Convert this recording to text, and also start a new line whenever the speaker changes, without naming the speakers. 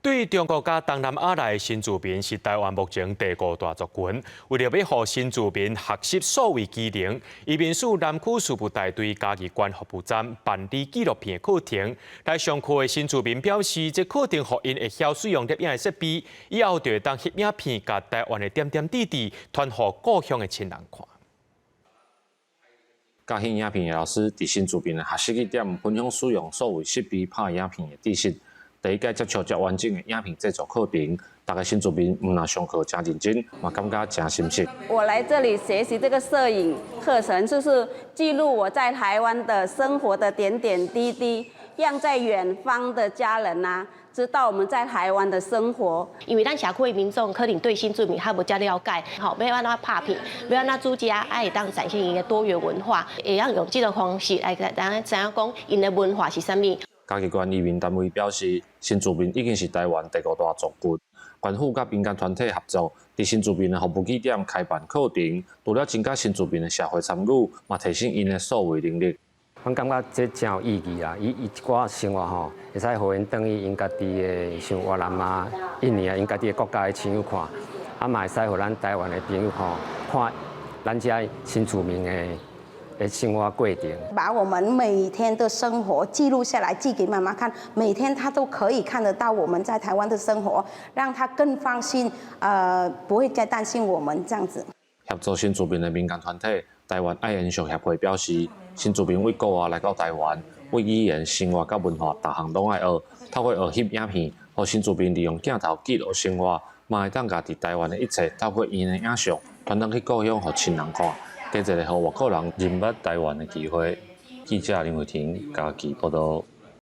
對中國佮東南亞來的新住民是臺灣目前第五大族群。為著欲予新住民學習數位技能，移民署南區事務大隊嘉義縣服務站辦理紀錄片課程。來上課的新住民表示，這課程予𪜶會曉使用攝影的設備，以後就會當翕影片，共臺灣的點點滴滴傳予故鄉的親人看。
教翕影片的老師佇新住民的學習據點分享使用數位設備拍影片的知識。第一屆接觸遮完整的影片製作課程，逐个新住民毋但上課誠認真，嘛感覺誠心適。
我來這裡學習這個攝影課程，就是記錄我在台灣的生活的點點滴滴，讓在遠方的家人啊知道我們在台灣的生活。
因為咱社區的民眾可能對新住民較無遮了解，吼，欲按怎拍片，欲按怎煮食，愛會當展現𪜶的多元文化，會當用這個方式來予咱知影講𪜶的文化是啥物。
嘉義縣移民單位表示，新住民已經是臺灣第五大族群。縣府佮民間團體合作，佇新住民的服務據點開辦課程，除了增加新住民的社會參與，嘛提升𪜶的數位能力。
阮感覺這誠有意義啦！伊伊一寡生活吼，會使予𪜶轉去𪜶家己的，像越南啊、印尼啊，𪜶家己的國家的親友看，啊嘛會使予咱臺灣的朋友吼看咱遮新住民的生活過程。
把我們每天的生活記錄下來，寄給媽媽看，每天她都可以看得到我們在台灣的生活，讓她更放心，不會再擔心我們這樣子。
協助新住民的民間團體臺灣愛延續協會表示，新住民對國外來到臺灣，對語言、生活佮文化，逐項攏愛學。透過學翕影片，予新住民利用鏡頭記錄生活，嘛會當共佇臺灣的一切透過𪜶的影像，傳轉去故鄉予親人看。加一个予外國人認捌臺灣的機會。記者林慧婷嘉義報道。